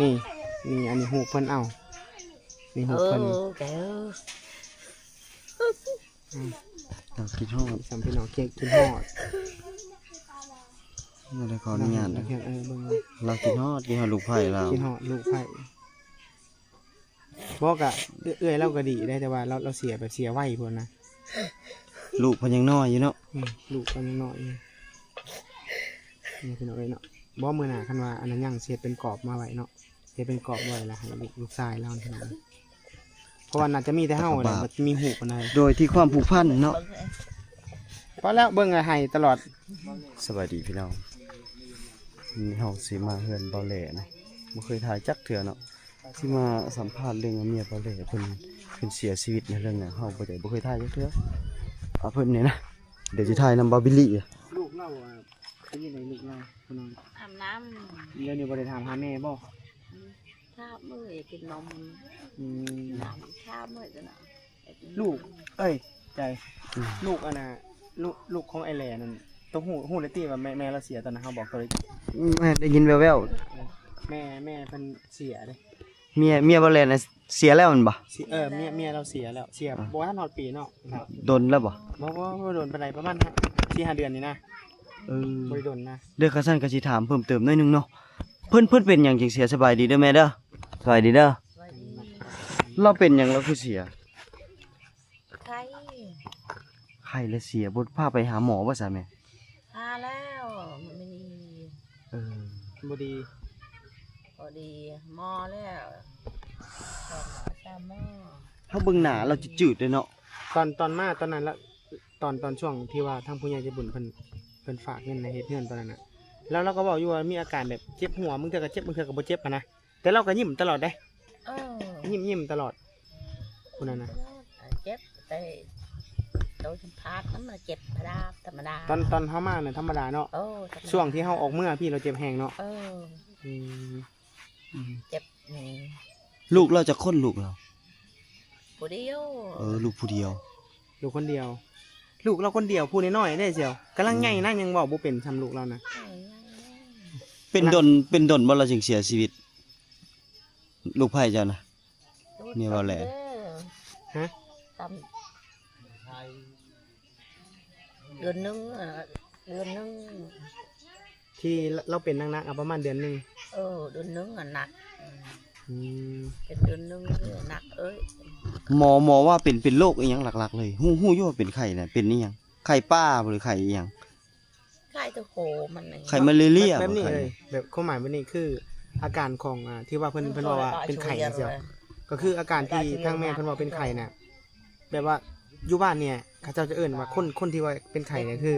ນີ້ ນີ້ ອັນນີ້ຮູບເພິ່ນ ເອົາ ນີ້ຮູບເພິ່ນ ເອີ ແກເອີ ອືມ ເຮົາຄິດຮອດ ສາມພີ່ນ້ອງ ຄິດ ຄິດຮອດ ບໍ່ໄດ້ຂໍອະນຸຍາດ ເອີ ເບິ່ງ ລາວຄິດຮອດ ຄິດຮອດລູກໃພ້ລາວ ຄິດຮອດລູກໃພ້. ບໍ່ ກະເອື້ອຍ ເອື້ອຍລາວກະດີໄດ໋ ແຕ່ວ່າລາວ ລາວເສຍແບບເສຍໄວພຸ້ນນະ ລູກເພິ່ນຍັງນ້ອຍຢູ່ເນາະ ອືມ ລູກເພິ່ນຍັງນ້ອຍຢູ່ ນີ້ພີ່ນ້ອງເອີຍເນາະ ບໍ່ ມື້ໜ້າຄັນວ່າອັນນັ້ນຍັງຊິເຮັດເປັນກອບມາໄວ້ເນາະ ເຮັດເປັນກອບໄວ້ລະໃຫ້ລູກ ລູກຊາຍລາວພີ່ນ້ອງ ເພາະວ່າໜ້າຈະມີແຕ່ເຮົາແຫຼະ ມີຮູບອັນນັ້ນ ໂດຍທີ່ຄວາມຜູກພັນເນາະ ພໍແລ້ວ ເບິ່ງໃຫ້ຕະຫຼອດ ສະບາຍດີພີ່ນ້ອງ ມື້ນີ້ເຮົາຊິມາເຮືອນເບົາແຫຼນະ ບໍ່ເຄີຍຖ່າຍຈັກເທື່ອເນາະ. ຊິມາສຳພາດເລື່ອງເມຍເບົາແຫຼເພິ່ນ ເພິ່ນເສຍຊີວິດໃນເລື່ອງຫຍັງ ເຮົາບໍ່ໄດ້ ບໍ່ເຄີຍຖ່າຍຈັກເທື່ອ ເອົາເພິ່ນນີ້ນະ ດຽວຊິຖ່າຍນຳບາບິລີ ລູກລາວ ອາ ເປັນຈັ່ງໃດລູກລາວ ຜູ້ນ້ອຍ ອາບນ້ຳ ດຽວນີ້ບໍ່ໄດ້ຖາມຫາແມ່ບໍ່? ອືມ ຖາມມື້ກິນນົມ ອືມ ຖາມມື້ຫັ້ນນະ ລູກ ເອີຍ ໃຈ ອືມ ລູກອັນນ່າ ລູກ ລູກຂອງອ້າຍແຫຼນັ້ນ ໂຕຮູ້ ຮູ້ແລ້ວຕິວ່າແມ່ ແມ່ລາວເສຍ ຕອນນັ້ນເຮົາບອກໂຕ ອືມ ແມ່ໄດ້ຍິນແວ່ວໆ ແມ່ ແມ່ເພິ່ນເສຍເດ້ ເມຍ ເມຍເບົາແຫຼນະເສຍແລ້ວແມ່ນບໍ່? ເສຍ ເອີ ເມຍ ເມຍລາວເສຍແລ້ວ ເສຍ ອ່າ ບໍ່ທັນຮອດປີເນາະ ດົນແລ້ວບໍ່? ບໍ່ ບໍ່ ບໍ່ດົນປານໃດ ປະມານສີ່ຫ້າເດືອນນີ້ນະ ເອີ ບໍ່ໄດ້ດົນນະ ເດີ ຄັນຊັ້ນກໍຊິຖາມເພີ່ມເຕີມໜ້ອຍໜຶ່ງເນາະ ເພິ່ນ ເພິ່ນເປັນຫຍັງຈຶ່ງເສຍ? ສະບາຍດີເດີແມ່ເດີ ສະບາຍດີເດີ ສະບາຍດີ ລາວເປັນຫຍັງລາວຄືເສຍ? ໄຂ້ ໄຂ້ແລ້ວເສຍ ບໍ່ພາໄປຫາໝໍບໍ່ຊະແມ່? ຫາແລ້ວ ມັນມີ ເອີ ບໍ່ດີ ບໍ່ດີ ໝໍແລ້ວ ສອງໝໍ ສາມໝໍ ເຮົາເບິ່ງໜ້າລາວຈືດໆເດ້ເນາະ ຕອນ ຕອນມາຕອນນັ້ນລະ ຕອນ ຕອນຊ່ວງທີ່ວ່າທາງຜູ້ໃຫຍ່ໃຈບຸນເພິ່ນ ເພິ່ນຝາກເງິນໃຫ້ເຮັດເຮືອນຕອນນັ້ນນະ ແລ້ວລາວກໍເວົ້າຢູ່ວ່າມີອາການແບບເຈັບຫົວ ບາງເທື່ອກໍເຈັບ ບາງເທື່ອກໍບໍ່ເຈັບຫັ້ນນະ ແຕ່ລາວກໍຍິ້ມຕະຫຼອດເດ້ ເອີ ຍິ້ມ ຍິ້ມຕະຫຼອດ ຜູ້ນັ້ນນະ ເຈັບ ແຕ່ໂຕສຳພາດນະ ມັນເຈັບທຳມະດາ ທຳມະດາ ຕອນ ຕອນເຮົາມານະທຳມະດາເນາະ ເອີ ທຳມະດາ ຊ່ວງທີ່ເຮົາອອກເມືອພີ້ລາວເຈັບແຮງເນາະ ເອີ ອືມ ອືມ ເຈັບນີ້ ລູກລາວຈັກຄົນ? ລູກລາວ ຜູ້ດຽວ ເອີ ລູກຜູ້ດຽວ ລູກຄົນດຽວ ລູກລາວຄົນດຽວ ຜູ້ນ້ອຍໆເດ້ ສ່ຽວ ກຳລັງໃຫຍ່ນະ ອືມ ຍັງເວົ້າບໍ່ເປັນສ່ຳລູກລາວນະ ເອີ ເປັນດົນ ເປັນດົນບໍ່ລາວຈຶ່ງເສຍຊີວິດ? ລູກໃຜເຈົ້ານະ? ເມຍເບົາແຫຼ ຮະ? ຕຳ ເດືອນໜຶ່ງ ເດືອນໜຶ່ງ ທີ່ລາວເປັນໜັກໆ ອະ ປະມານເດືອນໜຶ່ງ ເອີ ເດືອນໜຶ່ງ ອະ ໜັກ ອືມ ເປັນເດືອນໜຶ່ງ ໜັກເອີຍ ໝໍ ໝໍວ່າເປັນ ເປັນໂລກອີ່ຫຍັງຫຼັກໆເລີຍ? ຮູ້ ຮູ້ຢູ່ວ່າເປັນໄຂ້ນະ ເປັນອີ່ຫຍັງ? ໄຂ້ປ່າບໍ່ ຫຼືໄຂ້ອີ່ຫຍັງ? ໄຂ້ໂຕໂຄມັນ ໄຂ້ມາເລເລຍ ແບບ ແບບນີ້ເລີຍ ແບບຄວາມໝາຍແບບນີ້ ຄືອາການຂອງ ອ່າ ທີ່ວ່າເພິ່ນ ເພິ່ນເວົ້າວ່າເປັນໄຂ້ຈັ່ງຊີ້ ກໍຄືອາການທີ່ທາງແມ່ເພິ່ນເວົ້າເປັນໄຂ້ນະ ແບບວ່າຢູ່ບ້ານນີ້ເຂົາເຈົ້າຈະເອີ້ນວ່າ ຄົນ ຄົນທີ່ວ່າເປັນໄຂ້ນີ້ ຄື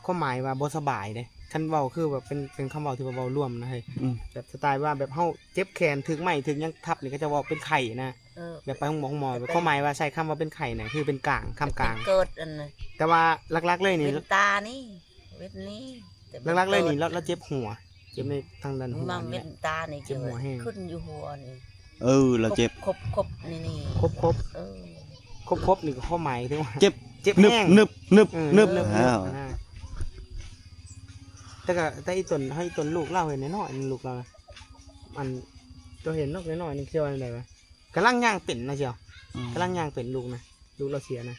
ຄວາມໝາຍວ່າບໍ່ສະບາຍເດ້ ຄັນເວົ້າຄືແບບເປັນ ເປັນຄຳເວົ້າທີ່ວ່າເວົ້າລວມນະເຮີ້ຍ ອືມ ແບບສະໄຕວ່າແບບເຮົາເຈັບແຂນ ຖືກໄມ້ຖືກຫຍັງທັບນີ້ ເຂົາເຈົ້າເວົ້າເປັນໄຂ້ນະ ເອີ ແບບໄປໂຮງໝໍ ໂຮງໝໍ ແບບຄວາມໝາຍວ່າໃຊ້ຄຳວ່າເປັນໄຂ້ນະ ຄືເປັນກາງ ຄຳກາງ ເປັນເກີດອັນນັ້ນ ແຕ່ວ່າຫຼັກໆເລີຍນີ້ ເປັນຕານີ້ ເວັນນີ້ ແຕ່ ຫຼັກໆເລີຍນີ້ ເກີດ ລາວ ລາວເຈັບຫົວ ເຈັບໃນທາງດ້ານຫົວນີ້ແຫຼະ ເວັນຕານີ້ ເຈັບຫົວແຮງ ຂຶ້ນຢູ່ຫົວນີ້ ເອີ ລາວເຈັບ ຄົບໆ ນີ້ໆ ຄົບໆ ເອີ ຄົບໆ ນີ້ກໍຄວາມໝາຍເຖິງວ່າເຈັບ ເຈັບແຮງ ນຶບໆໆ ເອີ ນຶບໆ ອ່າ ແຕ່ກໍ ແຕ່ອີ່ຕົນ ໃຫ້ອີ່ຕົນລູກລາວເຫັນນ້ອຍໆ ລູກລາວນະ ອັນ ຕົວເຫັນນອກນ້ອຍໆ ນີ້ເຂົາເອີ້ນວ່າ ກຳລັງຍ່າງເປັນນະ ສ່ຽວ ອືມ ກຳລັງຍ່າງເປັນລູກນະ ລູກລາວເສຍນະ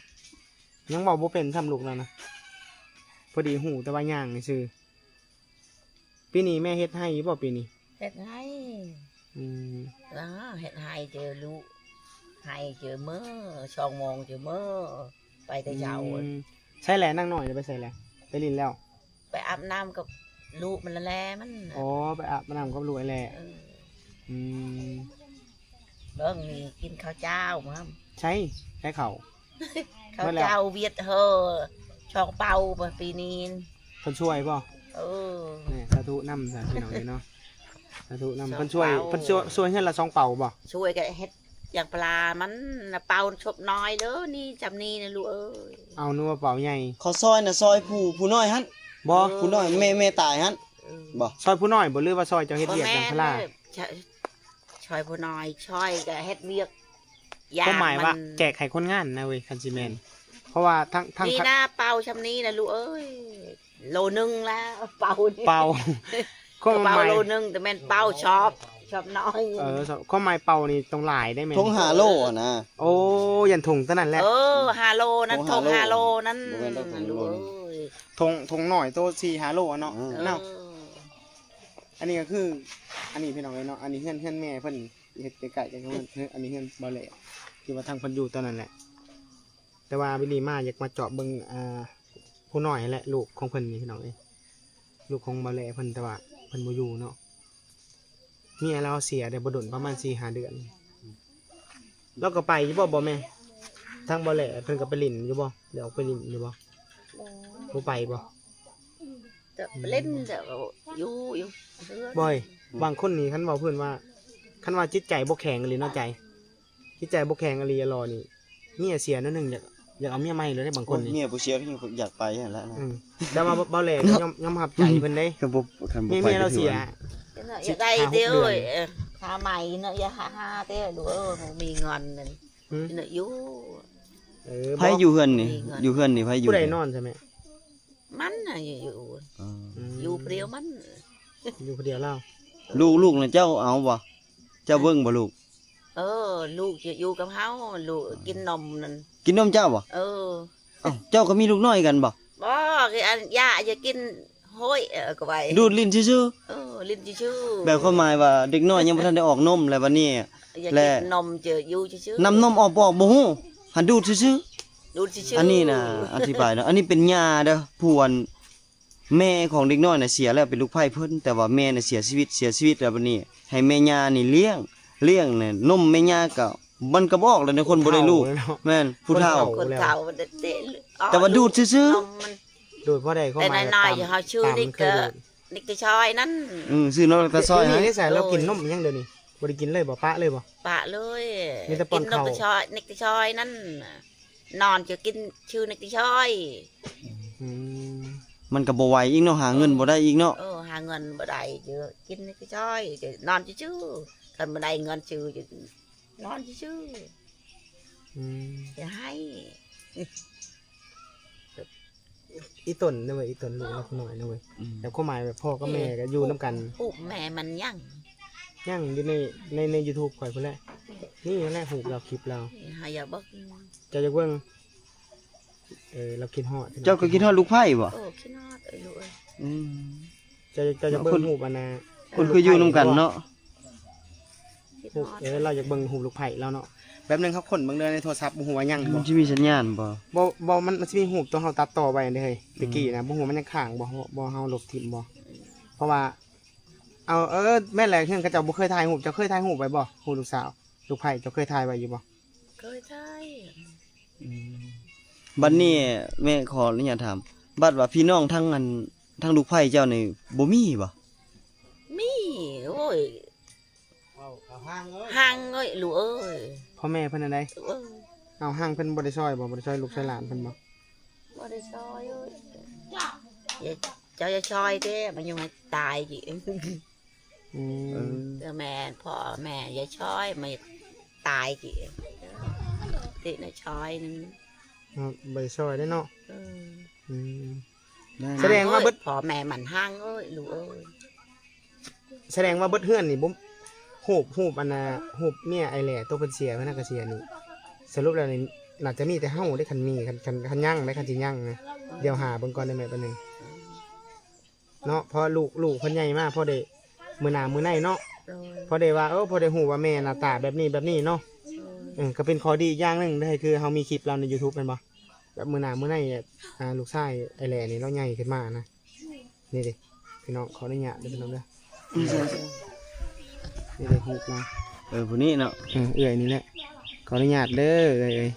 ຍັງເວົ້າບໍ່ເປັນຊ້ຳລູກລາວນະ ພໍດີຮູ້ແຕ່ວ່າຍ່າງຊື່ ປີນີ້ແມ່ເຮັດໄຮ່ຢູ່ບໍ່ປີນີ້? ເຮັດໄຮ່ ອືມ ເຮັດໄຮ່ເຈີລູກ ໄຮ່ເຈີມື້ ສອງໂມງເຈີມື້ ໄປແຕ່ເຊົ້າ ອືມ ໃສແຫຼະ ນາງນ້ອຍໄປໃສແຫຼະ? ໄປຫຼິ້ນແລ້ວ ໄປອາບນ້ຳກັບລູກມັນແຫຼະ ມັນ ອໍ ໄປອາບນ້ຳກັບລູກແຫຼະ ເອີ ອືມ ເບິ່ງນີ້ກິນເຂົ້າເຈົ້າມາ ໃສ ໃສເຂົ້າ ເຂົ້າເຈົ້າຫວຽດເຮີ ສອງເປົາ ປີນີ້ ເພິ່ນຊ່ວຍບໍ່? ເອີ ນີ້ ສາທຸນຳ ສາທຸເນາະ ສາທຸນຳ ສອງເປົາ ເພິ່ນຊ່ວຍ ເພິ່ນຊ່ວຍ ຊ່ວຍເຮືອນລະສອງເປົາບໍ່? ຊ່ວຍກໍເຮັດ ຢ່າງປະລາມັນນະ ເປົາຊົບນ້ອຍເດີ ນີ້ຈຳນີ້ນະລູກເອີຍ ເອົາ ນຶກວ່າເປົາໃຫຍ່ ເຂົາຊ່ອຍນະ ຊ່ອຍຜູ້ ຜູ້ນ້ອຍຫັ້ນ ບໍ່ ເອີ ຜູ້ນ້ອຍ ແມ່ ແມ່ຕາຍຫັ້ນ ເອີ ບໍ່ ຊ່ອຍຜູ້ນ້ອຍບໍ່ ຫຼືວ່າຊ່ອຍເຈົ້າເຮັດວຽກ ບໍ່ແມ່ນ ຢາງພາລາ ເອີ ຊ່ອຍ ຊ່ອຍຜູ້ນ້ອຍ ຊ່ອຍກໍເຮັດວຽກ ຄວາມໝາຍວ່າແຈກໃຫ້ຄົນງານນະເວີຍ ຄັນຊິແມ່ນ ເພາະວ່າທັງ ທັງ ນີ້ນະ ເປົາຊ່ຳນີ້ນະລູກເອີຍ ໂລໜຶ່ງແລ້ວ ເປົານີ້ ເປົາ ຄວາມໝາຍ ເປົາໂລໜຶ່ງ ແຕ່ແມ່ນເປົາຊອບ ຊອບນ້ອຍ ເອີ ຄວາມໝາຍເປົ່ານີ້ຕ້ອງຫຼາຍໄດ໋ແມ່. ຖົງຫ້າໂລຫັ້ນນະ. ໂອ້ ຢ້ານຖົງຕົວນັ້ນແຫຼະ. ເອີ ຫ້າໂລນັ້ນ ຖົງຫ້າໂລນັ້ນ ບໍ່ແມ່ນດອກ ຖົງໂລ. ໂອ້ຍ ຖົງ ຖົງນ້ອຍໂຕສີ່ຫ້າໂລເນາະ. ເອີ ເນາະ ເອີ ອັນນີ້ກໍຄື ອັນນີ້ພີ່ນ້ອງເອີຍເນາະ ອັນນີ້ເຮືອນ ເຮືອນແມ່ເພິ່ນ ເຮັດໃກ້ໆກັນກັບເຮືອນ ເຮືອນ ອັນນີ້ເຮືອນບໍ່ແຫຼ ທີ່ວ່າທາງເພິ່ນຢູ່ຕອນນັ້ນແຫຼະ. ແຕ່ວ່າບິລລີມາ ຢາກມາຈອບເບິ່ງ ອ່າ ຜູ້ນ້ອຍຫັ້ນແຫຼະ ລູກຂອງເພິ່ນນີ້ພີ່ນ້ອງເອີຍ ລູກຂອງບໍ່ແຫຼເພິ່ນ ແຕ່ວ່າເພິ່ນບໍ່ຢູ່ເນາະ. ເມຍລາວເສຍໄດ້ບໍ່ດົນ ປະມານສີ່ຫ້າເດືອນ ລາວກໍໄປຢູ່ບໍ່ ບໍ່ແມ່? ທາງບໍ່ແຫຼເພິ່ນກໍໄປຫຼິ້ນຢູ່ບໍ່? ໄດ້ອອກໄປຫຼິ້ນຢູ່ບໍ່? ບໍ່ ບໍ່ໄປບໍ່? ຈະໄປຫຼິ້ນ ຈະຢູ່ ຢູ່ເຮືອນ. ບໍ່ ບາງຄົນນີ້ຄັນເວົ້າເພິ່ນວ່າ ຄັນວ່າຈິດໃຈບໍ່ແຂງອີ່ຫຼີເນາະ ໃຈ ຈິດໃຈບໍ່ແຂງອີ່ຫຼີ ອາລໍນີ້ ເມຍເສຍໜ້ອຍໜຶ່ງ ຢາກ ຢາກເອົາເມຍໃໝ່ເລີຍເດ້ ບາງຄົນນີ້. ເມຍຜູ້ເສຍກໍຢາກໄປຫັ້ນແຫຼະ. ອືມ ແຕ່ວ່າບໍ່ແຫຼກໍຍອມ ຍອມຮັບໃຈເພິ່ນເດ້. ຄັນບໍ່ ຄັນບໍ່ໄປ ເມຍ ເມຍລາວເສຍ ຢາກໄດ້ເດ້ອຍ ຫາໃໝ່ເນາະ ຢ່າຫາ ຫາແຕ່ລູກເອີຍ ບໍ່ມີເງິນນັ້ນ ເນາະ ຢູ່. ເອີ ໃຜຢູ່ເຮືອນນີ້? ຢູ່ເຮືອນນີ້ໃຜຢູ່? ຜູ້ໃດນອນຊະແມ່? ມັນນະຢູ່ ຢູ່ ເອີ ຢູ່ຜູ້ດຽວມັນ ຢູ່ຜູ້ດຽວລາວ. ລູກ ລູກນະເຈົ້າເອົາບໍ່? ເຈົ້າເບິ່ງບໍ່ລູກ? ເອີ ລູກຈະຢູ່ກັບເຮົາ ລູກກິນນົມນັ້ນ. ກິນນົມເຈົ້າບໍ່? ເອີ. ເອົ້າ ເຈົ້າກໍມີລູກນ້ອຍກັນບໍ່? ບໍ່ ຄືອັນ ຢ່າ ຢ່າກິນ ໂອ້ຍ ເອີ ກໍໄວ້ ດູດຫຼິ້ນຊື່ໆ. ເອີ ຫຼິ້ນຊື່ໆ. ແບບຄວາມໝາຍວ່າເດັກນ້ອຍຍັງບໍ່ທັນໄດ້ອອກນົມ ແລ້ວບັດນີ້ ແລະ ກິນນົມຈະຢູ່ຊື່ໆ ນ້ຳນົມອອກບໍ່ອອກບໍ່ຮູ້ ຫັ້ນດູດຊື່ໆ ດູດຊື່ໆ. ອັນນີ້ນະ ອະທິບາຍເນາະ ອັນນີ້ເປັນຍ່າເດີ ຜູ້ອັນ ແມ່ຂອງເດັກນ້ອຍນະເສຍແລ້ວ ເປັນລູກໃພ້ເພິ່ນ ແຕ່ວ່າແມ່ນະເສຍຊີວິດ ເສຍຊີວິດແລ້ວ ບັດນີ້ໃຫ້ແມ່ຍ່ານີ້ລ້ຽງ ລ້ຽງນະ ນົມແມ່ຍ່າກໍ ມັນກໍບໍ່ອອກແລ້ວເນາະ ຄົນບໍ່ໄດ້ລູກ. ແມ່ນ ຜູ້ເຖົ້າ ຄົນເຖົ້າ ແຕ່ວ່າດູດຊື່ໆ ນມມັນ ດູດພໍໄດ້ ຄວາມໝາຍ ແຕ່ນ້ອຍໆ ເຮົາຊື່ນິກ ນິກຕະຊອຍນັ້ນ. ອືມ ຊື່ນ້ອງຕະຊອຍ. ນີ້ໃສ່ ລາວກິນນົມອີ່ຫຍັງດຽວນີ້? ບໍ່ໄດ້ກິນເລີຍບໍ່? ປະເລີຍບໍ່? ປະເລີຍ ມີແຕ່ປ້ອນເຂົ້າ ກິນນົມຕະຊອຍ ນິກຕະຊອຍນັ້ນ. ນອນຈະກິນຊື່ນິກຕະຊອຍ. ອືມ ມັນກໍບໍ່ໄຫວອີກເນາະ ຫາເງິນບໍ່ໄດ້ອີກເນາະ. ເອີ ຫາເງິນບໍ່ໄດ້ ຈະກິນນິກຕະຊອຍ ຈະນອນຊື່ໆ ຄັນບໍ່ໄດ້ເງິນຊື່ ຈະນອນຊື່ໆ. ອືມ ຈະໃຫ້ ອີ່ຕົນເດ້ເວີຍ ອີ່ຕົນລູກລາວຜູ້ນ້ອຍເດ້ເວີຍ. ອືມ ແບບຄວາມໝາຍແບບພໍ່ກັບແມ່ກໍຢູ່ນຳກັນ. ຮູບແມ່ມັນຍັງ ຍັງຢູ່ໃນ ໃນ ໃນຢູທູບຂ້ອຍພຸ້ນແຫຼະ. ນີ້ແຫຼະຮູບລາວ ຄລິບລາວ ເຮົາຢາກເບິ່ງ ເຈົ້າຢາກເບິ່ງ? ເອີ ລາວຄິດຮອດ. ເຈົ້າກໍຄິດຮອດລູກໃພ້ບໍ່? ເອີ ຄິດຮອດ ເອີ ລູກເອີຍ. ອືມ ເຈົ້າ ເຈົ້າຢາກເບິ່ງຮູບອັນນ່າ ຄົນຄືຢູ່ນຳກັນເນາະ. ເອີ ລາວຢາກເບິ່ງຮູບລູກໃພ້ລາວເນາະ. ແບບໜຶ່ງເຮົາຄົ້ນເບິ່ງເດີໃນໂທລະສັບ ບໍ່ຮູ້ວ່າຍັງບໍ່ ມັນຊິມີສັນຍານບໍ່? ບໍ່ ບໍ່ ມັນ ມັນຊິມີຮູບຕົວເຮົາຕັດຕໍ່ໄວ້ເດ້ເຮີ້ຍ ອືມ ຕະກີ້ນະ ບໍ່ຮູ້ມັນຍັງຄ້າງບໍ່ ບໍ່ ເຮົາລົບຖິ້ມບໍ່? ເພາະວ່າ ເອົາ ເອີ ແມ່ນແຫຼະ ເຮືອນເຂົາເຈົ້າບໍ່ເຄີຍຖ່າຍຮູບ. ເຈົ້າເຄີຍຖ່າຍຮູບໄວ້ບໍ່? ຮູບລູກສາວ ລູກໃພ້ ເຈົ້າເຄີຍຖ່າຍໄວ້ຢູ່ບໍ່? ເຄີຍຖ່າຍ. ອືມ ບັດນີ້ແມ່ຂໍອະນຸຍາດຖາມ ບັດວ່າພີ່ນ້ອງທາງອັນ ທາງລູກໃພ້ເຈົ້ານີ້ບໍ່ມີບໍ່? ມີ ໂອ້ຍ ເອົາ ເອົາຫ່າງເອີຍ ຫ່າງເອີຍ ລູກເອີຍ. ພໍ່ແມ່ເພິ່ນອັນໃດ? ເອີ ເອົາຫ່າງ ເພິ່ນບໍ່ໄດ້ຊ່ອຍບໍ່? ບໍ່ໄດ້ຊ່ອຍລູກຊ່ອຍຫຼານເພິ່ນບໍ່? ບໍ່ໄດ້ຊ່ອຍເອີຍ. ເຈົ້າຢ່າຊ່ອຍເດ້ ມັນຍັງໃຫ້ຕາຍອີກ. ອືມ ເອີ ເອີ ແມ່ນ ພໍ່ແມ່ຢ່າຊ່ອຍ ມັນຕາຍຕິ ຕິນະຊ່ອຍໜຶ່ງ ເນາະ ບໍ່ໄດ້ຊ່ອຍເດ້ເນາະ. ເອີ ອືມ ສະແດງວ່າເບິດ ພໍ່ແມ່ມັນຫ່າງເອີຍ ລູກເອີຍ. ສະແດງວ່າເບິດເຮືອນນີ້ບໍ່ ຮູບ ຮູບອັນນ່າ ຮູບເມຍອ້າຍແຫຼໂຕເພິ່ນເສຍ ເພິ່ນກໍເສຍນີ້ ສະຫຼຸບແລ້ວນີ້ ໜ້າຈະມີແຕ່ເຮົາເດ້ ຄັນມີ ຄັນ ຄັນ ຄັນຍັງເດ້ ຄັນຊິຍັງນະ. ດຽວຫາເບິ່ງກ່ອນເດີແມ່ ແປັບໜຶ່ງ. ເນາະ ເພາະລູກ ລູກເພິ່ນໃຫຍ່ມາ ພໍໄດ້ມື້ໜ້າມື້ໃນເນາະ ໂດຍ ພໍໄດ້ວ່າ ເອີ ພໍໄດ້ຮູ້ວ່າແມ່ໜ້າຕາແບບນີ້ແບບນີ້ເນາະ. ໂດຍ ເອີ ກໍເປັນຂໍ້ດີອີກຢ່າງໜຶ່ງເດ້ ຄືເຮົາມີຄລິບລາວໃນຢູທູບແມ່ນບໍ່? ແບບມື້ໜ້າມື້ໃນ ອ່າ ລູກຊາຍອ້າຍແຫຼນີ້ລາວໃຫຍ່ຂຶ້ນມານະ. ນີ້ເດ້ພີ່ນ້ອງ ຂໍອະນຸຍາດເດີພີ່ນ້ອງເດີ. ນີ້ເດ້ຮູບນະ ເອີ ຜູ້ນີ້ເນາະ ເອີ ເອື້ອຍນີ້ແຫຼະ. ຂໍອະນຸຍາດເດີເອື້ອຍເອີຍ.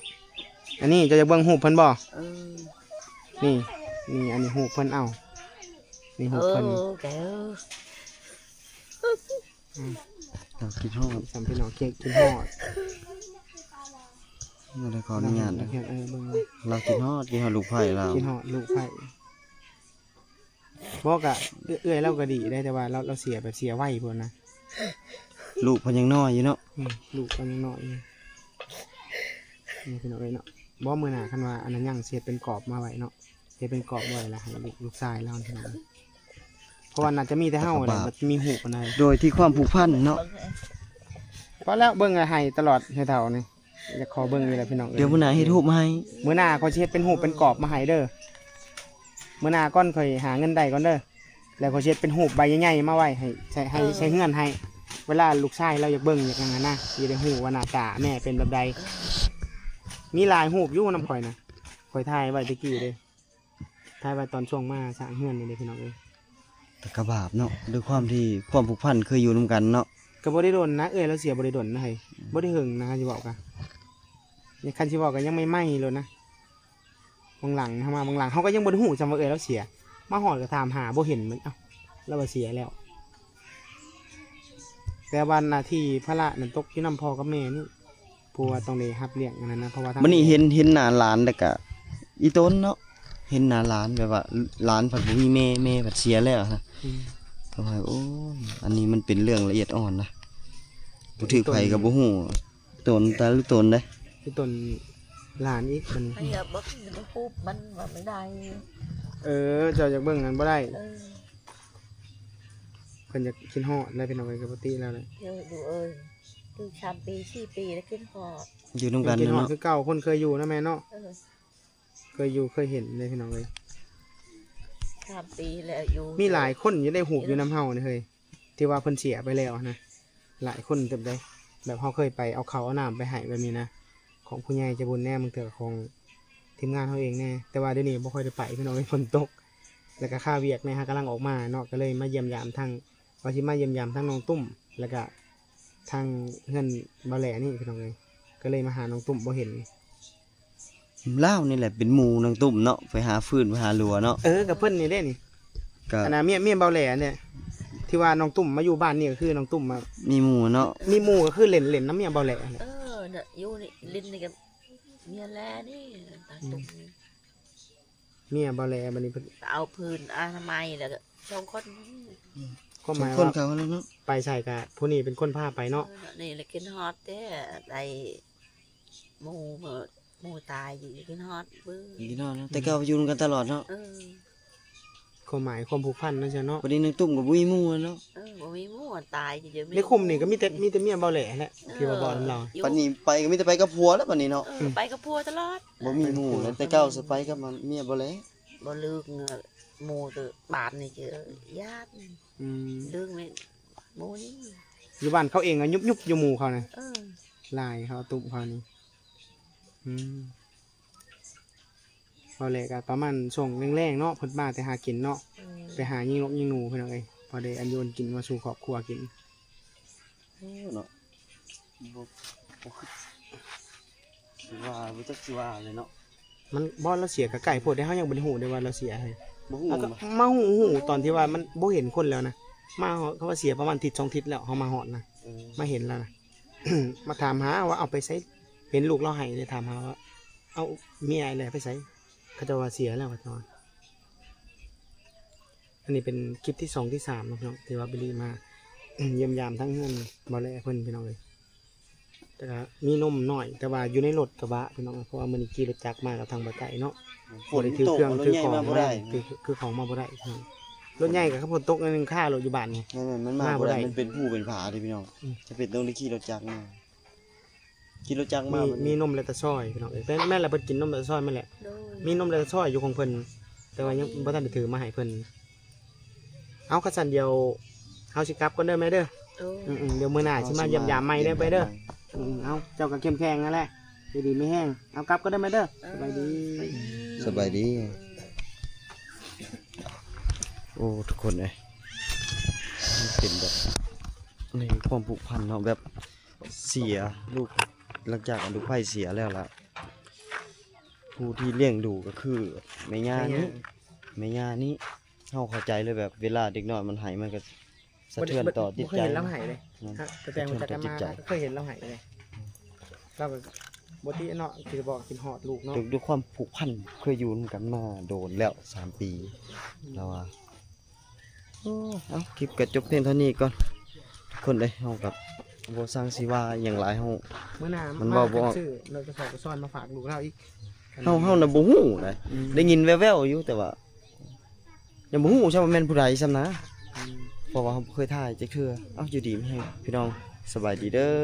ອັນນີ້ເຈົ້າຢາກເບິ່ງຮູບເພິ່ນບໍ່? ເອີ ນີ້ ນີ້ ອັນນີ້ຮູບເພິ່ນ ເອົາ ນີ້ຮູບເພິ່ນ. ເອີ ແກ ອືມ ລາວຄິດຮອດ ສາມພີ່ນ້ອງ ຄິດ ຄິດຮອດ. ບໍ່ໄດ້ຂໍອະນຸຍາດເດີ ເອີ ເບິ່ງ ລາວຄິດຮອດ ຄິດຮອດລູກໃພ້ລາວ ຄິດຮອດລູກໃພ້. ບໍ່ ກະເອື້ອຍ ເອື້ອຍລາວກໍດີໄດ໋ ແຕ່ວ່າລາວ ລາວເສຍແບບເສຍໄວໂພດນະ. ລູກເພິ່ນຍັງນ້ອຍຢູ່ເນາະ. ອືມ ລູກເພິ່ນຍັງນ້ອຍຢູ່. ນີ້ພີ່ນ້ອງເອີຍເນາະ ບໍ່ ມື້ໜ້າຄັນວ່າອັນນັ້ນຍັງ ຊິເຮັດເປັນກອບມາໄວ້ເນາະ ເຮັດເປັນກອບໄວ້ ແລ້ວໃຫ້ລູກ ລູກຊາຍລາວພີ່ນ້ອງເອີຍ. າະວ່າໜ້າຈະມີແຕ່ເຮົາແຫຼະ ແລ້ວກໍບາບ ທີ່ມີຮູບອັນນັ້ນ ໂດຍທີ່ຄວາມຜູກພັນເນາະ. ພໍແລ້ວ ເບິ່ງໃຫ້ຕະຫຼອດ ໃຫ້ເຖົ້ານີ້ ຢາກຂໍເບິ່ງຢູ່ແຫຼະພີ່ນ້ອງເອີຍ. ດຽວມື້ໜ້າເຮັດຮູບໃຫ້. ມື້ໜ້າຂ້ອຍຊິເຮັດເປັນຮູບເປັນກອບມາໃຫ້ເດີ. ມື້ໜ້າກ່ອນຂ້ອຍຫາເງິນໄດ້ກ່ອນເດີ ແລ້ວຂ້ອຍຊິເຮັດເປັນຮູບໃບໃຫຍ່ໆມາໄວ້ໃຫ້ ໃສ່ ໃຫ້ ເອີ ໃສ່ເຮືອນໃຫ້ ເວລາລູກຊາຍລາວຢາກເບິ່ງຢາກຫຍັງຫັ້ນນະ ຊິໄດ້ຮູ້ວ່າໜ້າຕາແມ່ເປັນແບບໃດ. ມີຫຼາຍຮູບຢູ່ນຳຂ້ອຍນະ ຂ້ອຍຖ່າຍໄວ້ແຕ່ກີ້ເດ້ ຖ່າຍໄວ້ຕອນຊ່ວງມາສ້າງເຮືອນນີ້ເດ້ພີ່ນ້ອງເອີຍ. ແຕ່ກໍບາບເນາະ ດ້ວຍຄວາມທີ່ຄວາມຜູກພັນເຄີຍຢູ່ນຳກັນເນາະ. ກໍບໍ່ໄດ້ດົນນະ ເອື້ອຍລາວເສຍບໍ່ໄດ້ດົນນະເຮີ້ຍ ບໍ່ໄດ້ເຫິງນະ ຄັນຊິເວົ້າກະ ຄັນຊິເວົ້າກໍຍັງໃໝ່ໆໂລດນະ. ບາງຫຼັງເຮົາມາ ບາງຫຼັງເຮົາກໍຍັງບໍ່ໄດ້ຮູ້ຊ້ຳວ່າເອື້ອຍລາວເສຍ ມາຮອດກໍຖາມຫາບໍ່ເຫັນ ເອົ້າ ລາວວ່າເສຍແລ້ວ. ແຕ່ວ່າໜ້າທີ່ພາລະນັ້ນຕົກຢູ່ນຳພໍ່ກັບແມ່ນີ້ ເພາະວ່າຕ້ອງໄດ້ຮັບລ້ຽງອັນນັ້ນນະ ເພາະວ່າທາງ ບັດນີ້ເຫັນ ເຫັນໜ້າຫຼານແລ້ວກະອີ່ຕົນເນາະ ເຫັນໜ້າຫຼານແບບວ່າຫຼານພັດບໍ່ມີແມ່ ແມ່ພັດເສຍແລ້ວນະ. ອືມ ກໍວ່າ ໂອ້ຍ ອັນນີ້ມັນເປັນເລື່ອງລະອຽດອ່ອນນະ ບໍ່ຖືກໃຜກໍບໍ່ຮູ້ ຕົນ ແຕ່ລະຕົນເດ້ ອີ່ຕົນຫຼານອີກບັດນີ້ ໃຜກໍບໍ່ ບໍ່ປຸບມັນວ່າບໍ່ໄດ້. ເອີ ເຈົ້າຢາກເບິ່ງນັ້ນບໍ່ໄດ້ ເອີ ເພິ່ນຢາກຄິດຮອດແຫຼະພີ່ນ້ອງເອີຍ ກໍປົກກະຕິແລ້ວແຫຼະ. ເອີ ດູເອີຍ ຄືສາມປີສີ່ປີແລ້ວຄິດຮອດ ຢູ່ນຳກັນເນາະ ຄິດຮອດຄືເກົ່າ ຄົນເຄີຍຢູ່ນະແມ່ເນາະ. ເອີ ເຄີຍຢູ່ເຄີຍເຫັນເດ້ພີ່ນ້ອງເອີຍ ສາມປີແລ້ວຢູ່ ມີຫຼາຍຄົນຢູ່ໃນຮູບຢູ່ນຳເຮົານີ້ເຮີ້ຍ ທີ່ວ່າເພິ່ນເສຍໄປແລ້ວນະ ຫຼາຍຄົນເຕີບໃດ໋ ແບບເຮົາເຄີຍໄປເອົາເຂົ້າເອົານ້ຳໄປໃຫ້ແບບນີ້ນະ ຂອງຜູ້ໃຫຍ່ໃຈບຸນແດ່ ບາງເທື່ອກໍຂອງທີມງານເຮົາເອງແດ່ ແຕ່ວ່າດຽວນີ້ບໍ່ຄ່ອຍໄດ້ໄປພີ່ນ້ອງເອີຍ ຝົນຕົກ ແລ້ວກໍຄາວຽກແດ່ ຫາກຳລັງອອກມາເນາະ ກໍເລີຍມາຢ້ຽມຢາມທາງ ວ່າຊິມາຢ້ຽມຢາມທາງນ້ອງຕຸ້ມ ແລ້ວກະທາງເຮືອນບ່າວແຫຼນີ້ພີ່ນ້ອງເອີຍ ກໍເລີຍມາຫານ້ອງຕຸ້ມບໍ່ເຫັນ. ລາວນີ້ແຫຼະເປັນໝູ່ນາງຕຸ້ມເນາະ ໄປຫາຟືນໄປຫາລົວເນາະ. ເອີ ກັບເພິ່ນນີ້ເດ້ນີ້ ກະ ອັນນ່າ ເມຍ ເມຍບ່າວແຫຼນີ້ ທີ່ວ່ານ້ອງຕຸ້ມມາຢູ່ບ້ານນີ້ ກໍຄືນ້ອງຕຸ້ມມາມີໝູ່ເນາະ ມີໝູ່ກໍຄືເຫຼັ້ນ ເຫຼັ້ນນຳເມຍບ່າວແຫຼ. ເອີ ຢູ່ນີ້ ຫຼິ້ນນີ້ກັບເມຍແຫຼນີ້ ຕາຕົງ ເມຍບ່າວແຫຼບັດນີ້ເພິ່ນເອົາພື້ນອະນາໄມ ແລ້ວກໍສອງຄົນ ຄວາມໝາຍວ່າໄປໃສກະຜູ້ນີ້ເປັນຄົນພາໄປເນາະ. ເອີ ນີ້ແຫຼະຄິດຮອດແທ້ ໄດ້ ໝູ່ ໝູ່ຕາຍຢູ່ ກິນຮອດເບິ່ງ ກິນຮອດເນາະ ແຕ່ເກົ່າຢູ່ນຳກັນຕະຫຼອດເນາະ. ເອີ ຄວາມໝາຍຄວາມຜູກພັນເນາະ ເຈົ້າເນາະ. ບັດນີ້ນາງຕຸ້ມກໍບໍ່ມີໝູ່ແລ້ວເນາະ. ເອີ ບໍ່ມີໝູ່ ຕາຍຢູ່ໃນຄຸມນີ້ກໍມີແຕ່ ມີແຕ່ເມຍເບົາແຫຼແຫຼະ ເອີ ທີ່ວ່າເວົ້ານຳລາວ. ບັດນີ້ໄປກໍມີແຕ່ໄປກັບຜົວແລ້ວບັດນີ້ເນາະ. ເອີ ອືມ ໄປກັບຜົວຕະຫຼອດ ບໍ່ມີໝູ່ແລ້ວ ແຕ່ເກົ່າສະໄປກັບມັນເມຍເບົາແຫຼ. ບໍ່ລຶກ ໝູ່ກໍບາດນີ້ກໍຢ້ານ. ອືມ ດຶງແມ່ນໝູ່ນີ້ ຢູ່ບ້ານເຂົາເອງກໍຍຸບໆຢູ່ໝູ່ເຂົານະ. ເອີ ຫຼາຍເຂົາຕຸເຂົານີ້. ອືມ ເບົາແຫຼກໍປະມານຊ່ວງແລງໆເນາະ ເພິ່ນມາແຕ່ຫາກິນເນາະ. ເອີ ໄປຫາຍິງນົກຍິງໜູພີ່ນ້ອງເອີຍ ພໍໄດ້ອັນຢູ່ອັນກິນມາສູ່ຄອບຄົວກິນ. ໂອ້ ເນາະ ບໍ່ ບໍ່ຄື ຊິວ່າ ບໍ່ຈັກຊິວ່າແຫຼະເນາະ. ມັນ ບໍ່ ລາວເສຍກໍໃກ້ໂພດເດ້ ເຮົາຍັງບໍ່ໄດ້ຮູ້ເດ້ວ່າລາວເສຍໃດ໋. ບໍ່ຮູ້ ເຮົາກໍມາຮູ້ ຮູ້ຕອນທີ່ວ່າມັນບໍ່ເຫັນຄົນແລ້ວນະ ມາຮອດ ເຂົາວ່າເສຍປະມານທິດສອງທິດແລ້ວ ເຮົາມາຮອດນະ. ເອີ ມາເຫັນແລ້ວນະ ມາຖາມຫາວ່າເອົາໄປໃສ ເຫັນລູກລາວໄຫ້ເລີຍ ຖາມຫາວ່າ ເອົາເມຍອ້າຍແຫຼໄປໃສ ເຂົາເຈົ້າວ່າເສຍແລ້ວ ເຂົາເຈົ້າວ່າ. ອັນນີ້ເປັນຄລິບທີສອງທີສາມເນາະພີ່ນ້ອງ ທີ່ວ່າບິລລີມາຢ້ຽມຢາມທາງເຮືອນເບົາແຫຼເພິ່ນພີ່ນ້ອງເອີຍ. ແຕ່ກໍມີນົມນ້ອຍ ແຕ່ວ່າຢູ່ໃນລົດກະບະພີ່ນ້ອງ ເພາະວ່າມື້ນີ້ຂີ່ລົດຈັກມາກັບທາງບ່າວໄກ່ເນາະ. ຝົນຕົກ ບໍ່ໄດ້ຖືເຄື່ອງຖືຂອງມາ ຖື ຖືຂອງມາບໍ່ໄດ້ພີ່ນ້ອງ. ລົດໃຫຍ່ກໍຄັນຝົນຕົກໜ້ອຍໜຶ່ງຄາໂລດຢູ່ບ້ານນີ້. ແມ່ນໆ ມັນມາບໍ່ໄດ້ ມັນເປັນພູເປັນຜາເດ້ພີ່ນ້ອງ. ອືມ ຈຳເປັນຕ້ອງໄດ້ຂີ່ລົດຈັກມາ. ຂີ່ລົດຈັກມາ ມີ ມີນົມແລກຕາຊອຍພີ່ນ້ອງເອີຍ. ແມ່ນ ແມ່ນແຫຼະ ເພິ່ນກິນນົມແລກຕາຊອຍແມ່ນແຫຼະ. ໂດຍ ມີນົມແລກຕາຊອຍຢູ່ຂອງເພິ່ນ ແຕ່ວ່າຍັງ ແມ່ນ ບໍ່ທັນໄດ້ຖືມາໃຫ້ເພິ່ນ. ເອົາ ຄັນຊັ້ນດຽວເຮົາຊິກັບກ່ອນເດີແມ່ເດີ. ໂດຍ ອືມໆ ດຽວມື້ໜ້າຊິມາຢ້ຽມຢາມໃໝ່ເດີແມ່ເດີ. ອືມ ເອົາ ເຈົ້າກໍເຂັ້ມແຂງຫັ້ນແຫຼະ ຢູ່ດີມີແຮງ. ເອົາ ກັບກ່ອນເດີແມ່ເດີ. ເອີ ສະບາຍດີ ສະບາຍດີ ສະບາຍດີ. ໂອ້ ທຸກຄົນເອີຍ ມັນເປັນແບບ ໃນຄວາມຜູກພັນເນາະ ແບບ ເສຍລູກ ຫຼັງຈາກລູກໃພ້ເສຍແລ້ວລະ ຜູ້ທີ່ລ້ຽງດູກໍຄືແມ່ຍ່ານີ້ ແມ່ຍ່າ ແມ່ຍ່ານີ້. ເຮົາເຂົ້າໃຈເລີຍ ແບບເວລາເດັກນ້ອຍມັນໄຫ້ ມັນກໍສະເທືອນຕໍ່ຈິດໃຈ. ບໍ່ເຄີຍເຫັນລາວໄຫ້ເລີຍ ແມ່ນ ຕັ້ງແຕ່ຮູ້ຈັກກັນມາ ສະເທືອນຕໍ່ຈິດໃຈ ກໍເຄີຍເຫັນລາວໄຫ້ເລີຍ. ລາວກໍບໍ່ຕິເນາະ ທີ່ບອກຄິດຮອດລູກເນາະ. ດ້ວຍ ດ້ວຍຄວາມຜູກພັນເຄີຍຢູ່ນຳກັນມາໂດນແລ້ວ ສາມປີ ອືມ ລາວວ່າ. ໂອ້ ເອົາ ຄລິບກໍຈົບພຽງເທົ່ານີ້ກ່ອນ ຄົນເອີຍ. ເຮົາກໍບໍ່ຊ່າງຊິວ່າຫຍັງຫຼາຍ ເຮົາ ມື້ໜ້າມັນເວົ້າບໍ່ອອກ ຊື້ລົດກະສອບກະຊ້ອນມາຝາກລູກລາວອີກ. ເຮົາ ເຮົານະບໍ່ຮູ້ນະ ອືມ ໄດ້ຍິນແວ່ວໆຢູ່ ແຕ່ວ່າຍັງບໍ່ຮູ້ຊ້ຳວ່າແມ່ນຜູ້ໃດຊ້ຳນະ. ເພາະວ່າເຮົາບໍ່ເຄີຍຖ່າຍຈັກເທື່ອ. ເອົ້າ ຢູ່ດີມີແຮງພີ່ນ້ອງ ສະບາຍດີເດີ້.